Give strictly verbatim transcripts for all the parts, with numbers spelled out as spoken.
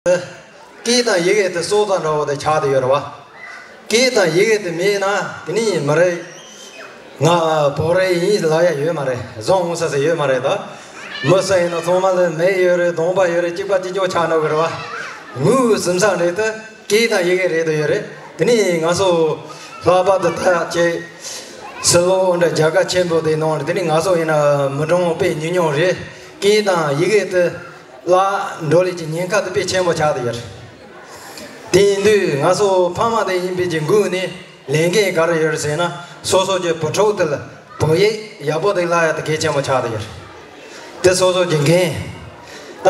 སྐད་དང་ཡི་གེ་དེ་སྲོག་དང་འདྲ་བོ་དེ་ཆགས་བསྡད་ཡོད་རེད་བ། སྐད་དང་ཡི་གེ་དེ་མེད་ན་དེ་ནི་མི་རེད། ང་བོད་རིགས་ཡིན་ལབ་ཡ་ཡོད་མ་རེད། བཟང་ངོ་ས་ས་ཡོད་མ་རེད་ད། མི་ས་ཡིན་ན་ཚང་མ་ལ་མེ་ཡོད་རེད། གདོང་པ་ཡོད་རེད། གཅིག་པ་གཅིག་རྐྱང་ཆགས་འགྲོ་གི་རེད་བ། ངོས་ཟིན་ས་རེད་དེ། སྐད་དང་ཡི་གེ་རེད་དུ་ཡོད་རེད། དེ་ནི་ང་ཚོ་ལྷག་པར་དུ་ད་ཅིག་སི་ལོ་འདྲ་རྒྱལ་ཁབ་ཆེན་པོ་དེ་ནང་དེ་ནི་ང་ཚོ་ཡིན་ན་མི་གྲངས་དཔེ་ཉུང་ཉུང་རེད། སྐད་དང་ཡི་གེ་དེ་ལ་འགྲོ་ལས་ཀྱི་ཉེན་ཁ་དེ་དཔེ་ཆེན་པོ་ཆགས་བསྡད་ཡོད་རེད། དེ་ཡིན་དུས་ང་ཚོ་ཕ་མ་དེ་ཡིན་པའི་གི་སྒོ་ནས་ལས་འགན་ག་རེ་ཡོད་རེད་ཟེར་ན། སོ་སོ་གི་བུ་ཕྲུག་དེ་ལ་བོད་ཡིག་ཡག་པོ་དེ་བསླབ་ཡ་དེ་གལ་ཆེན་པོ་ཆགས་བསྡད་ཡོད་རེད། དེ་སོ་སོ་གི་འགན། ད་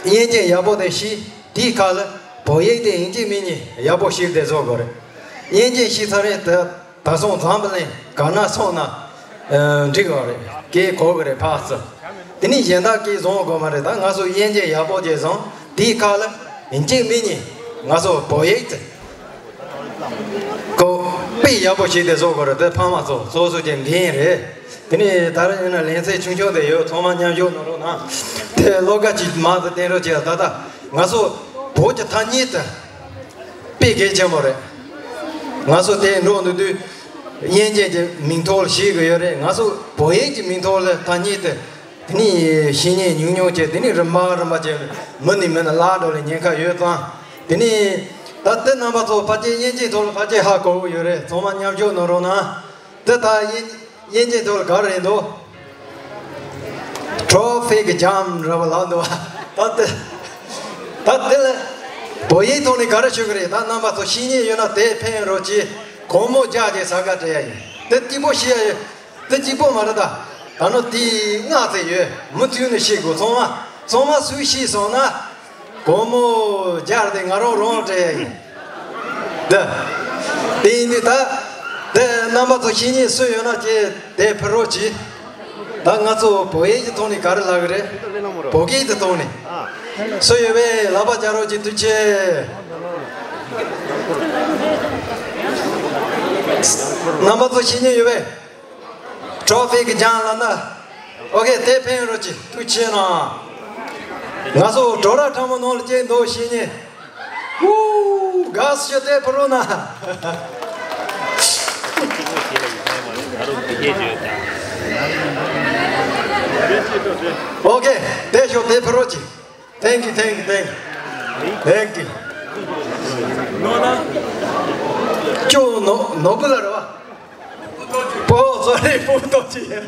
དབྱིན་ཇི་ཡག་པོ་དེ་ཤེས། དེའི་ཁ་ལ་བོད་ཡིག་དེ་ཡིན་གཅིག་མིན་གཉིས་ཡག་པོ་ཤེས་དེ་བཟོ་དགོས་རེད། དབྱིན་ཇི་ཤེས་ཚར་རེད་དེ། ད་སོང་འཛམ་བུ་གླིང་ག་ན་སོང་ན་འགྲིག་གི་རེད། སྐད་གོ་གི་རེད་ཕར་ཚུར། དེ་ནི་གཞན་དག་སྐད་བཟང་དགོས་མ་རེད། ད་ང་ཚོ་དབྱིན་ཇི་ཡག་པོ་ཅིག་བཟང་། དེའི་ཁ་ལ་ཡིན་གཅིག་མིན་གཉིས་ང་ཚོ་བོད་ཡིག་དེ་ཀོ་པི་ཡག་པོ་བྱས་ཏེ་བཟོ་དགོས་རེད། དེ་ཕ་མ་ཚོ་སོ་སོ་གི་འགན་རེད། དེ་ནི་ད་རེས་ཡིན་ན་ལེ་ཚན་ཆུང་ཆུང་དེ་ཡོད། ཚང་མ་མཉམ་ཞུགས་གནང་རོགས་གནང་། དེ་བློ་དགའ་ཅིག་མང་དུ་བསྟན་རོགས་བྱས། ད་ལྟ་ང་ཚོ་བོད་ཀྱི་ཐ་སྙད་དེ་དཔེ་གལ་ཆེན་པོ་རེད། ང་ཚོ་དེ་འགྲོ་འདུག་དུས་དབྱིན་ཇི་གི་མིང་ཐོག་ལ་ཤེས་གི་ཡོད་རེད། ང་ཚོ་བོད་ཡིག་གི་མིང་ཐོག་ལ་ཐ་སྙད་དེ་དེ་ནི་ཤེས་མཁན་ཉུང་ཉུང་བྱས། དེ་ནི་རིམ་པ་རིམ་པ་བྱས་མི་ནས་མི་ལ་བརླག་འགྲོ་ལ་ཉེན་ཁ་ཡོད་ཙང་། དེ་ནི་ད་ལྟ་རྣམ་པ་ཚོ་ཕལ་ཆེར་དབྱིན་ཇིའི་ཐོག་ལ་ཕལ་ཆེར་ཧ་གོ་གི་ཡོད་རེད། ཚང་མ་མཉམ་ཞུགས་གནང་རོགས་གནང་། དེ་ད་དབྱིན་དབྱིན་ཇིའི་ཐོག་ལ་ག་རེ་རེད་འདུག Traffic jam ར་བ་ལ་འདུག་ད་དེ་ད་དེ་ལ་བོད་ཡིག་ཐོག་ནས་ག་རེ་ཞུ་གི་རེད། ད་རྣམ་པ་ཚོ་ཤེས་མཁན་ཡོད་ན་དེ་ཕན་རོགས་གྱིས། སྒོར་མོ་བརྒྱ་ཅིག་ས་ག་སྤྲད་ཡ་ཡིན། དེ་གཅིག་པོ་ཤེས་ཡ་ཡོད། དེ་གཅིག་པོ་མ་རེད་ད། ད་ནི་དེ་ལྔ་ཙམ་ཡོད། མུ་མཐུད་ནས་ཤེས་དགོས། ཚང་མ་ཚང་མ་སུས་ཤེས་སོང་ན། སྒོར་མོ་བརྒྱ་དེ་ང་རང་རང་སྤྲད་ཡ་ཡིན། འདི། དེ་ཡིན་དུས་ད། དེ་རྣམ་པ་ཚོ་ཤེས་མཁན་སུ་ཡོད་ན་ཁྱེད་དེ་ཕུལ་རོགས་གྱིས། ད་ང་ཚོ་བོད་ཡིག་གི་ཐོག་ནས་ག་རེ་ལབ་གི་རེད། བོད་སྐད་གི་ཐོག་ནས། སུ་ཡོད་པས་ལག་པ་སྦྱར་རོགས་གྱིས། ཐུགས་རྗེ་ཆེ། རྣམ་པ་ཚོ་ཤེས་མཁན་ཡོད་པས། Traffic jam ལབ་ན། ཨོ་ཁེ། དེ་ཕན་རོགས་གྱིས། ཐུགས་རྗེ་གནང་། ང་ཚོ་བྲོ་ར་ཁྲ་མོ་ནང་ལ་སྐྱེས་འདུག་ཤེས་ཉེ། ཧུ། དགའ་བསུ་ཞུ། དེ་ཕུལ་རོགས་གནང་། ཨོ་ཁེ། དེ་ཤོག་དེ་ཕུལ་རོགས་གྱིས། Thank you, thank you, thank you. Thank you. ཁྱོད་ནོ་ནོ་བུ་ལ་རེད་བ། པོ་ཙོ་རེ་པོ་ཏོ་ཅི་ཡ།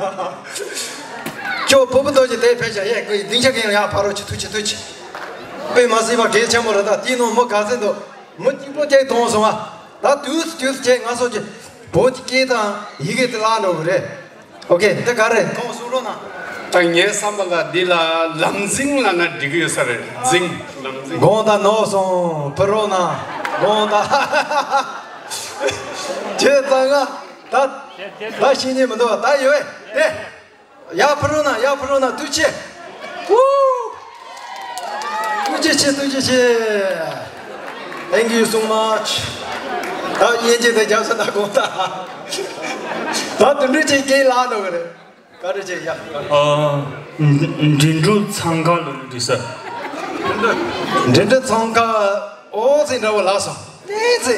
ཁྱོད་པོ་པོ་ཏོ་ཅི་དེ་ཕེབས་ཤག་ཡ། ཁོའི་སྡིངས་ཆ་གིན་ཡ་ཕ་རོ་ཅི་ཐུག་ཅི་ཐུག་ཅི། དཔེ་མ་སྲིད་པ་གལ་ཆེན་པོ་རེད། ད་དེའི་ནང་མི་ག་ཚད་འདུག་མི་གཅིག་པོ་གཅིག་མཐོང་སོང་བ། ད་དུས་སུ་དུས་སུ་བྱས་ང་ཚོ་ཀྱི་བོད་ཀྱི་སྐད་དང་ཡི་གེ་དེ་བརླག་འགྲོ་གི་རེད། ཨོ་ཁེ། འདི་ག་རེད། ཁོང་གསུང་རོགས་གནང་། ད་ངའི་བསམ་པ་ལ་འདི་ལ་ལམ་རྫིང་ལབ་ན་འགྲིག་གི་ཡོད་ས་རེད། རྫིང་། ལམ་རྫིང་། དགོངས་དག་ནོར་སོང་། ཕུལ་རོགས་གནང་། དགོངས་དག་ཁྱེད་ཚང་ང་ད་ད་ཤེས་ཉེ་མི་འདུག་ད་ཡོད་དེ། ཡར་ཕུལ་རོགས་གནང་། ཡར་ཕུལ་རོགས་གནང་། ཐུགས་རྗེ་ཆེ། ཧུ། ཐུགས་རྗེ་ཆེ། ཐུགས་རྗེ་ཆེ། Thank you so much. ད་དབྱིན་ཇི་དེ་རྒྱབ་ས་ད་དགོངས་དག་ད་དུད་འགྲོ་ཅིག་སྐད་ལ་འགྲོ་གི་རེད། བཀའ་དྲིན་ཆེ་ཡ། ཨ། འགྲིམ་འགྲུལ་འཚང་ཁ་ལ་འགྲིག་ས། འགྲིམ་འགྲུལ་འཚང་ཁ། ཨོ་ཙི་འདྲ་བོ་ལགས་སོ། ཏོག་ཙི།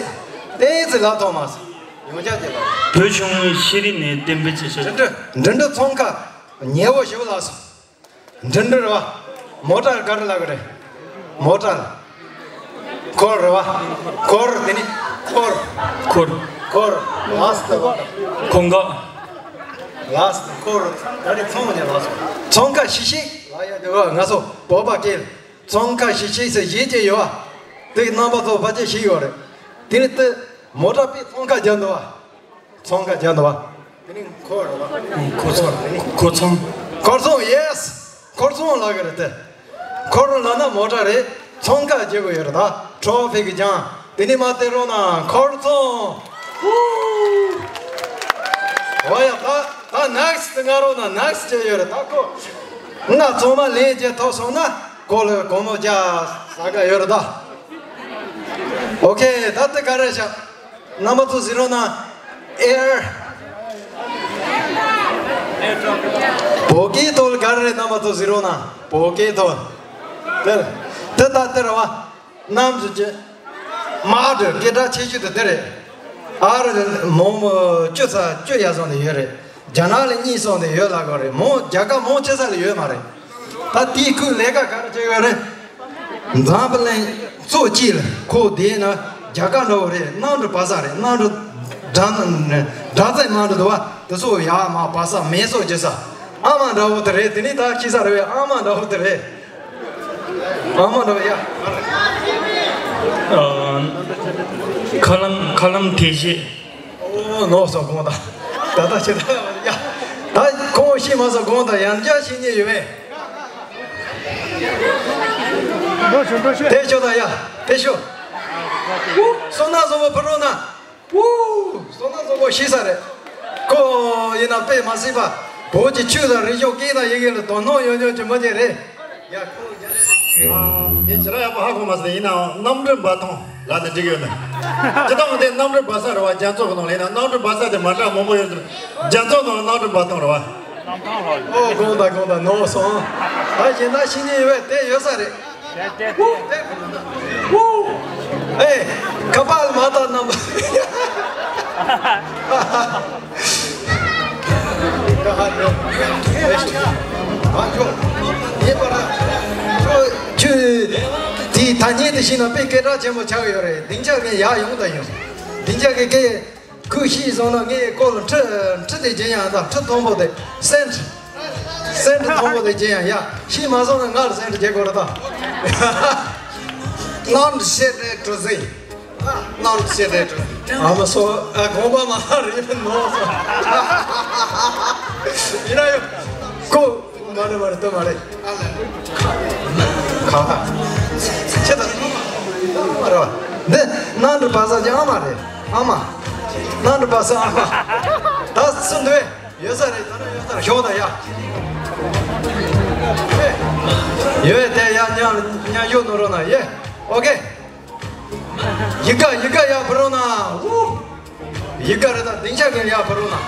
ཏོག་ཙི་ལབ་ཐུབ་མ་སོང་། ཡོང་ཆ་དེ་ལ། བོད་གཞུང་ཤེས་རིག་ནས་གཏན་འབེབས་བྱས་ཤག་འགྲིམ་འགྲུལ། འགྲིམ་འགྲུལ་འཚང་ཁ། ཉེ་བོ་ཞིག་ལགས་སོ། འགྲིམ་འགྲུལ་རེད་བ། མོ་ཊ་ག་རེ་ལབ་གི་རེད། མོ་ཊ། འཁོར་རེད་བ། འཁོར། དེ་ནི་འཁོར། འཁོར། འཁོར། ལགས་སོ། ཁོང་ག་ལགས་སོ། འཁོར། ད་ནི་འཚང་ནས་ལགས་སོ། འཚང་ཁ་ཤིག་ཤིག་ལབ་ཡ་དེ་བ། ང་ཚོ་བོད་པ་སྐད་འཚང་ཁ་ཤིག་ཤིག་ཟེར་བཞིན་གྱི་ཡོད་བ། དེ་གི་རྣམ་པ་ཚོ་ཕལ་ཆེར་ཤེས་ཡོད་རེད། དེ་ནི་དེ་མོ་ཊ་དཔེ་འཚང་ཁ་རྒྱག་འདུག་བ། འཚང་ཁ་རྒྱག་འདུག་བ། དེ་ནི་འཁོར་རེད་བ། འཁོར་འཚང་། འཁོར་འཚང་། འཁོར་འཚང་། ཡེ་སི། འཁོར་འཚང་ལབ་གི་རེད་དེ། འཁོར་ལབ་ན་མོ་ཊ་རེད། འཚང་ཁ་རྒྱག་གི་ཡོད་རེད་ད། ཊེ་ཕིག་ཇམ། དེ་ནི་མ་བལྟས་རོགས་གནང་། འཁོར་འཚང་། ཧུ། འོ་ཡ། ད་ད་ནེག་སི་ཊི་ང་རོགས་གནང་། ནེག་སི་ཊི་ཅིག་ཡོད་རེད་ད། ཁོ་ང་ཚང་མ་ལན་རྒྱག་ཐུབ་སོང་ན་ཁོ་ལ་སྒོར་མོ་བརྒྱ་ས་ག་ཡོད་རེད་ད། ཨོ་ཁེ། ད་དེ་ག་རེ་བྱ། རྣམ་པ་ཚོ་གཟིགས་རོགས་གནང་། ཨེར། བོད་སྐད་ཐོག་ལ་ག་རེ་རེད། རྣམ་པ་ཚོ་གཟིགས་རོགས་གནང་། བོད་སྐད་ཐོག་དེ་དེ་ད་དེ་རེད་བ། གནམ་གྱི་ཅི། དམག་གྲུ་སྐད་གྲགས་ཆེ་ཤོས་དེ་དེ་རེད། ཨ་རི་མོང་བཅུ་ཚེག་བཅུ་ཡར་སོང་ནས་ཡོད་རེད། རྒྱ་ནག་ལ་གཉིས་སོང་ནས་ཡོད་ལབ་དགོས་རེད། མོང་རྒྱ་གར་མོང་ཆེ་ས་ལ་ཡོད་མ་རེད། ད་དེའི་ཁོས་ལས་ཀ་ག་རེ་བྱེད་ཡོད་རེད། འཛམ་བུ་གླིང་ཕྱོགས་གཅིག་ལ་ཁོ་བསྡད་ན་རྒྱ་གར་འདྲ་བོ་རེད། གནམ་གྲུ་འབབ་ས་རེད། གནམ་གྲུ་སྒྲ་སྒྲ་འཛིན་མ་འདྲ་འདུག་བ། དེ་ཚོ་ཡར་མར་འབབ་ས་མེ་སོགས་བྱེད་ས། ཨ་མ་འདྲ་བོ་དེ་རེད། དེ་ནི་ད་ཤི་ས་རེད་བས། ཨ་མ་འདྲ་བོ་དེ་རེད། ཨ་མ་འདྲ་བོ་ཡ། ཨ། མཁའ་ལམ་མཁའ་ལམ་དེ་བཞིན། ཨོ་ནོ་སོ་དགོངས་དག་ད་ལྟ་ཤི་ད་ཡ། ད་ཁོང་ཤི་མ་སོ་དགོངས་དག་ཡང་བསྐྱར་ཤི་ཉེན་ཡོད་པས། འགྲོ་ཤོག་འགྲོ་ཤོག་དེ་ཤོག་དང་ཡ། དེ་ཤོག་སོ་ན་བཟོ་བོ་ཕུ་རོ་ན། ཨུ། བསོད་ནམས་བཟང་པོ་ཤེས་ས་རེད། ཁོ་ཡིན་ན་དཔེ་མ་སྲིད་པ། བོད་ཀྱི་ཆོས་དང་རིག་གཞུང་སྐད་དང་ཡི་གེ་ལ་དོ་སྣང་ཡོད་མྱོང་གི་མི་ཅིག་རེད། ཡ་ཁོ་རྒྱ་རེད། ཨ། ངས་ཇི་ལྟར་ཡག་པོ་ཧ་གོ་མ་སོང་། ཡིན་ནའང་གནམ་གྲུ་འབབ་ཐང་ལབ་ན་འགྲིག་གི་ཡོད་ན། སྤྱིར་བཏང་འདི་གནམ་གྲུ་འབབ་ས་རེད་བ། རྒྱ་མཚོ་གི་ནང་ལ། ཡིན་ན་གནམ་གྲུ་འབབ་ས་དེ་མ་འདྲ་མང་པོ་ཡོད་རེད། རྒྱ་མཚོ་ནང་གནམ་གྲུ་འབབ་ཐང་རེད་བ། ཨོ་དགོངས་དག་དགོངས་དག་ནོར་སོང་། ད་ཡིན་ན་ཤི་ཉེན་ཡོད་པས་དེ་ཡོད་ས་རེད། ཨེ། ཁ་པར་མ་བཏང་རྣམ་པ། ཁྱོད་དེའི་ཐ་སྙད་དེ་ཤེས་ན་དཔེ་སྐད་གྲགས་ཆེན་པོ་ཆགས་ཡོད་རེད། སྡིངས་ཆ་ངས་ཡར་ཡོང་དང་ཡོང་། སྡིངས་ཆ་གི་སྐད། ཁོས་ཤེས་སོང་ན་ངས་ཁོ་ལ་ཁྲི་ཁྲི་དེ་བྱིན་ཡང་དང་། ཁྲི་མཐོན་པོ་དེ། སེན་སེན་ཊི་མཐོན་པོ་དེ་བྱིན་ཡང་ཡ། ཤེས་མ་སོང་ན་ང་ལ་སེན་ཊི་བྱེད་དགོས་རེད་ད། གནམ་གྲུ་བཞི་རེད་གྲུ་གཟིངས། གནམ་གྲུ་བཞི་རེད་གྲུ་གཟིངས། ཨ་མ་སོ། ཨ། དགོངས་པ་མ་རེད་ནོར་སོང་། ཡིན་ན་ཡོད་ཁོ། མ་རེད་མ་རེད། དེ་མ་རེད། ཁ་ཁ་ཁ་ཁ། ཁྱེད་ད་མ་རེད་བ། འདི་གནམ་གྲུ་འབབ་ས་ཀྱི་ཨ་མ་རེད། ཨ་མ། གནམ་གྲུ་འབབ་ས་ཨ་མ། ད་སུ་འདུག་ཡོད་ས་རེད། ད་ནི་ཡོད་ས་རེད། ཞོག་ད་ཡ། ཡོད་དེ་ཡ། ཉ་ཉ་ཡོད་ནོ་རོ་ན་ཡེ། ཨོ་ཁེ། ཡི་ག་ཡི་ག་ཡ་ཕུ་རོ་ན། ཨུ། ཡི་ག་རེད་ད། སྡིངས་ཆ་གི་ཡ་ཕུ་རོ་ན། ཨུ།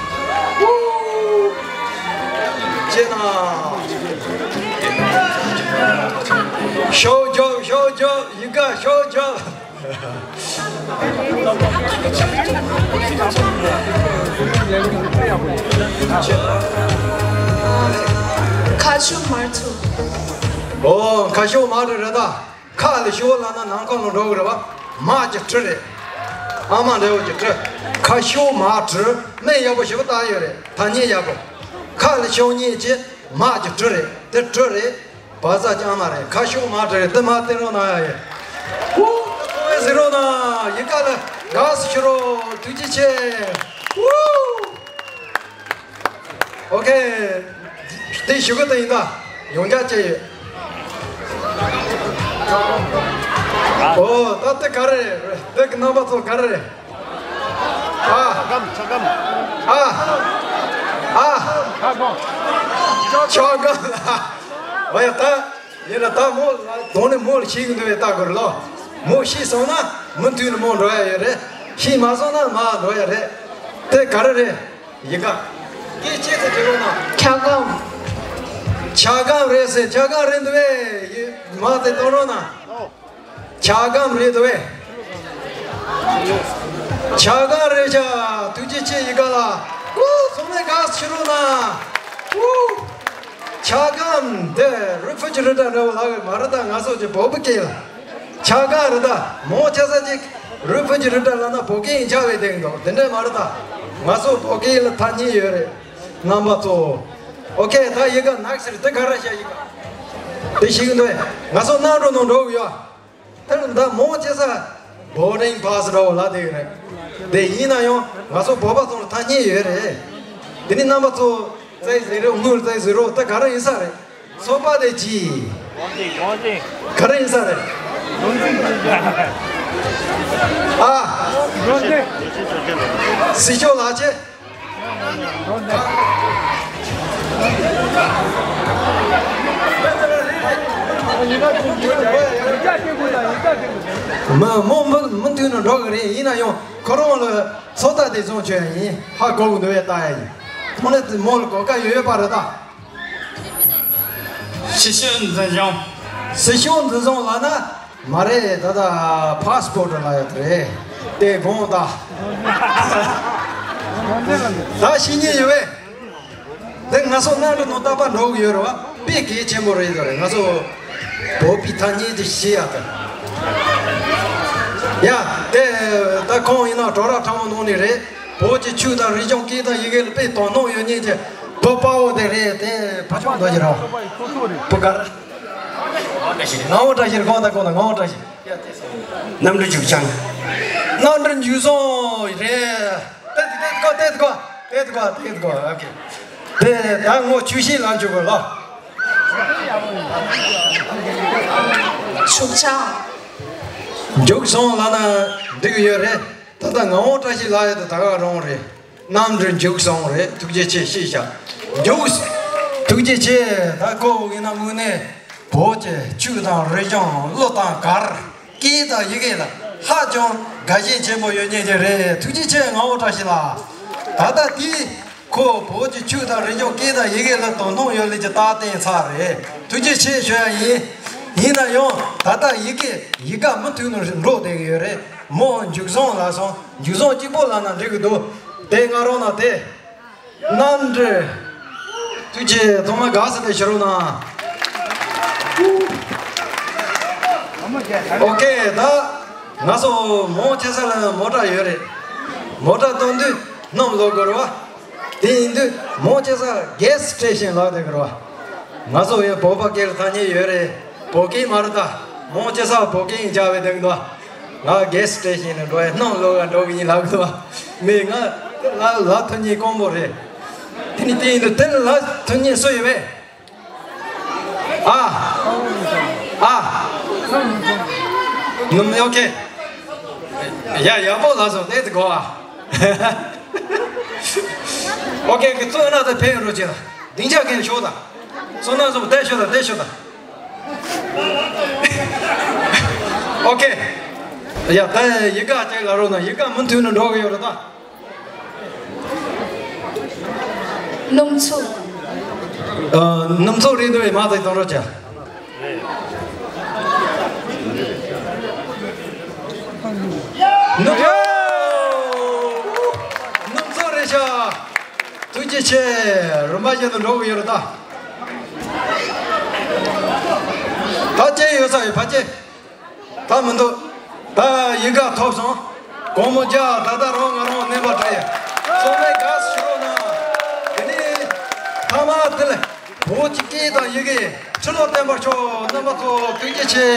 ཅེ་ན། ཤོག་རྒྱོབ་ཤོག་རྒྱོབ། ཡི་ག་ཤོག་རྒྱོབ། ཁ་ཤོ་མར་ཚུ། ཨོ་ཁ་ཤོ་མར་རེད་ད། ཁ་ལ་ཤོ་ལབ་ན་ནམ་མཁའ་ལ་འགྲོ་གི་རེད་བ། མ་གི་གྲུ་རེད། ཨ་མ་འདྲ་བོ་གི་གྲུ། ཁ་ཤོ་མ་གྲུ། སྨན་ཡག་པོ་ཞེ་པོ་བཏགས་ཡོད་རེད། ཐ་སྙད་ཡག་པོ། ཁ་ལ་ཤོ་ཉེས་ཀྱི་མ་གི་གྲུ་རེད། དེ་གྲུ་རེད། བ་ཟ་ཅང་མ་རེད། ཁ་ཤོ་མ་གྲུ་རེད། དེ་མ་བསྟན་རོགས་གནང་ཡ་ཡོད། ཧུ། ཟེར་རོགས་གནང་། ཡི་ག་ལ་དགའ་བསུ་ཞུ་རོགས། ཐུགས་རྗེ་ཆེ། ཧུ། ཨོ་ཁེ། དེ་ཞུ་གི་དེ་ཡིན་ད། ཡོང་རྒྱ་བཅས་ཡོད། ཨོ་ད་དེ་ག་རེ་རེད། དེ་གི་རྣམ་པ་ཚོ་ག་རེ་རེད། ཨ། ཨ། ཨ། ཆོག་གམ། ཨོ་ཡ་ད། ཡིན་ན་ད་མོ་ལ་དོན་ནི་མོ་ལ་ཤེས་གི་འདུག་བས་ལྟ་དགོས་རེད་ལོ། མོ་ཤེས་སོང་ན་མུ་མཐུད་ནས་མོ་འགྲོ་ཡ་ཡོད་རེད། ཤེས་མ་སོང་ན་མར་འགྲོ་ཡ་རེད། དེ་ག་རེ་རེད། ཡི་ག་སྐད་ཅིག་ཙམ་དྲི་རོགས་གནང་། ཁྱ་གམ། ཁྱ་གམ་རེད་ཟེར། ཁྱ་གམ་རེད་འདུག་བས། ཡི་མ་དེ་གཏོང་རོགས་གནང་། ཁྱ་གམ་རེད་འདུག་བས། ཁྱ་གམ་རེད་ཤག་ཐུགས་རྗེ་ཆེ་ཡི་ག་ལ། ཨུ། ཚང་མས་དགའ་བསུ་ཞུ་རོགས་གནང་། ཨུ། ཁྱ་གམ་དེ་རུས་ཕུད་ཀྱི་རུ་སྒྲ་འདྲ་བོ་ལབ་གི་མ་རེད་ད། ང་ཚོ་གི་བོད་པའི་སྐད་ལ། ཁྱ་གམ་རེད་ད། མང་ཆེ་ས་ཅིག་རུས་ཕུད་ཀྱི་རུ་སྒྲ་ལབ་ན་བོད་སྐད་ཡིན་ཆགས་པའི་དེ་འདུག་དེ་འདྲ་མ་རེད་ད། ང་ཚོ་བོད་སྐད་ལ་ཐ་སྙད་ཡོད་རེད། རྣམ་པ་ཚོ། ཨོ་ཁེ། ད་ཡི་ག་ནག་ཟེར་དེ་ག་རེ་ཤག་ཡི་ག་དེ་ཤེས་གི་འདུག་ང་ཚོ་གནམ་གྲུ་ནང་འགྲོ་གི་ཡོད། དེར་ད་མང་ཆེ་ས་བོར་ཌིང་པ་སི་འདྲ་བོ་ལབ་བསྡད་ཀྱི་རེད། དེ་ཡིན་ན་ཡང་ང་ཚོ་བོད་པ་ཚོ་ལ་ཐ་སྙད་ཡོད་རེད། དེ་ནི་རྣམ་པ་ཚོ་རྩེད་ཟེར་རོགས། དངུལ་རྩེད་ཟེར་རོགས། ད་ག་རེ་ཡིན་ས་རེད། ཚོགས་པ་དེ་ཅི། ག་རེ་ཡིན་ས་རེད། ཨ། སྲིད་སྐྱོང་ལགས་ཀྱིས། མི་མོ་མི་མི་མཐུན་ནས་འགྲོ་གི་རེད། ཡིན་ན་ཡང་ཁོ་རང་ལ་ཚོད་ལྟ་དེ་བཟུང་བྱོས་ཡིན། ཧ་གོ་གི་འདུག་བས་ལྟ་ཡ་ཡིན། ཁོང་ལ་མོ་ལ་གོ་སྐབས་ཡོད་ཡོད་པ་རེད་ད། སྲིད་སྐྱོང་འཛིན་སྐྱོང་། སྲིད་སྐྱོང་འཛིན་སྐྱོང་ལབ་ན། མ་རེད། ད་ལྟ་ཕ་སི་པོར་ཊི་ལ་ཡོད་རེད། དེ་དགོངས་དག་ད་ཤེས་ཉེན་ཡོད་པས། འདི་ང་ཚོ་གནམ་གྲུ་ནང་རྟག་པར་འགྲོ་གི་ཡོད་རེད་བ། དཔེ་གལ་ཆེན་པོ་རེད་ཟེར་རེད། ང་ཚོ་བོད་པའི་ཐ་སྙད་དེ་ཤེས་ཡ་དེ། ཡ་དེ་ད་ཁོང་ཡིན་ན་གྲོགས་ར་ཁྲ་མོ་ནང་ནས་རེད། བོད་ཀྱི་ཆོས་དང་རིག་གཞུང་སྐད་དང་ཡི་གེ་ལ་དཔེ་དོ་སྣང་ཡོད་མཁན་གྱི་བོད་དཔའ་བོ་དེ་རེད། དེ་ཕ་ཆུང་འདྲ་ཞིག་ར་བ། བུ་གར། ངག་དབང་བཀྲ་ཤིས་གང་དང་གང་དང་ངག་དབང་བཀྲ་ཤིས། གནམ་གྲུ་འཇུག་བྱང་། གནམ་གྲུ་འཇུག་སོང་རེད། ཏེ་ཏེ་ཏེ་ཏེ་ཏེ་ཏེ་ཏེ་ཏེ། ཨོ་ཁེ། དེ་ད་ངོ་ཆུ་ཤེས་ལ་འཇུག་གོ་ལ། ཆུ་བྱང་། འཇུག་སོང་ལ་ན་འགྲིག་ཡོད་རེད། ད་ལྟ་ངག་དབང་བཀྲ་ཤིས་ལགས་ཡོད་དུ་ད་ག་རང་རེད། གནམ་གྲུ་འཇུག་སོང་རེད། ཐུགས་རྗེ་ཆེ་ཞེས་བྱ། འཇུག་ཐུགས་རྗེ་ཆེ། ད་ཁོ་ཡིན་ན་དངོས་གནས་བོད་ཀྱི་ཆོས་དང་རིག་གཞུང་གླུ་དང་གར་སྐད་དང་ཡི་གེ་ལ་ཧ་ཅང་དགའ་ཞེན་ཆེན་པོ་ཡོད་མཁན་ཅིག་རེད། ཐུགས་རྗེ་ཆེ་ངག་དབང་བཀྲ་ཤིས་ལགས། ད་ལྟ་དེ་ཁོ་བོད་ཀྱི་ཆོས་དང་རིག་གཞུང་སྐད་དང་ཡི་གེ་ལ་དོ་སྣང་ཡོད་ལེ་ཀྱི་རྟགས་བསྟན་ཚར་རེད། ཐུགས་རྗེ་ཆེ་ཞུ་ཡ་ཡིན། ཡིན་ན་ཡང་ད་ལྟ་ཡི་གེ་ཡི་ག་མུ་མཐུད་ནས་འགྲོ་བསྡད་ཀྱི་ཡོད་རེད། མོ་འཇུག་སོང་ལ་སོང་། འཇུག་སོང་གཅིག་པོ་ལབ་ན་འགྲིག་གི་འདུག་དེ་སྔ་རོགས་ན་དེ། གནམ་གྲུ། ཐུགས་རྗེ། ཐོག་མ་དགའ་ས་དེ་ཕྱི་རོལ་ན། ཨོ་ཁེ། ད་ང་ཚོ་མོ་ཆེ་ས་ལ་མོ་ཊ་ཡོད་རེད། མོ་ཊ་གཏོང་དུས་གནམ་ལོག་དགོས་རེད་བ། དེ་ཡིན་དུས་མོ་ཆེ་ས་གེ་སི་སི་ཊེ་ཤན་ལབ་བསྡད་ཀྱི་རེད་བ། ང་ཚོ་ཡང་བོད་པ་སྐད་ལ་ཐ་སྙད་ཡོད་རེད། བོད་སྐད་མ་རེད་ད། མོ་ཆེ་ས་བོད་སྐད་ཡིན་ཆགས་པའི་དེ་གི་འདུག་ང་གེ་སི་སི་ཊེ་ཤན་ནས་འགྲོ་ཡ་གནམ་ལོག་ག་འགྲོ་གི་ཡིན་ལབ་གི་འདུག་མི་ང་དེ་ལ་ལབ་ཐུབ་མཁན་དཀོན་པོ་རེད། དེ་ནི་དེ་ཡིན་དུས་དེ་ལ་ལབ་ཐུབ་མཁན་སུ་ཡོད་པས། ཨ། ཨ། ནུམ་ཨོ་ཁེ། ཡ་ཡག་པོ་ལབ་སོང་། དེ་དེ་གོ་ཨ། ཨོ་ཁེ། གི་ཚོ་ན་ད་ཕན་རོ་ཅེ་ལ། སྡིངས་ཆ་གན་ཤོག་ད། ཚོ་ན་ཚོ་དེ་ཤོག་ད། དེ་ཤོག་ད། ཨོ་ཁེ། ཡ་ད་ཡི་ག་ཅིག་ལ་རོ་ན་ཡི་ག་མུ་མཐུད་ནས་འགྲོ་གི་ཡོད་རེད་ད། སྣུམ་ཚུགས། ཨ། སྣུམ་ཚུགས་རེད་འདུག་བས་མ་ཚིག་གཏོང་རོགས་བྱ། སྣུམ། སྣུམ་ཚུགས་རེད་ཤག་ཐུགས་རྗེ་ཆེ། རིམ་པ་བཞིན་དུ་འགྲོ་གི་ཡོད་རེད་ད། ད་ཅི་ཡོད་ས་ཡོད་ཕ་ཅི། ད་མི་འདུག་ད་ཡི་ག་ཐོབ་སོང་། སྒོར་མོ་བརྒྱ། ད་ལྟ་རང་ང་རང་གནས་པ་དྲ་ཡ། སོ་མའི་ག་སུ་ཤོར་ན། དེ་ནི་ཐ་མ་དེ་ལ་བོད་ཀྱི་སྐད་དང་ཡི་གེ་ཁྲི་ལོ་བརྟན་པར་ཤོག་རྣམ་པ་ཚོ་ཐུགས་རྗེ་ཆེ།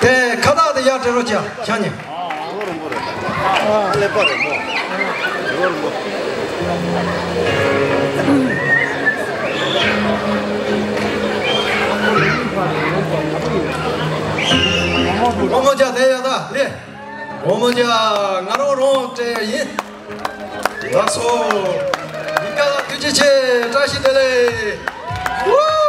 དེ་ཁ་བཏགས་དེ་ཡར་སྤྲད་རོགས་བྱ། ཤ་ཉེ། ཀླད་པ་རེད་མོ། སྒོར་མོ་བརྒྱ་དེ་ཡ་ད་རེད། སྒོར་མོ་བརྒྱ་ང་རང་རང་སྤྲད་ཡ་ཡིན། ལགས་སོ། ཡི་ག་ལ་ཐུགས་རྗེ་ཆེ། བཀྲ་ཤིས་བདེ་ལེགས།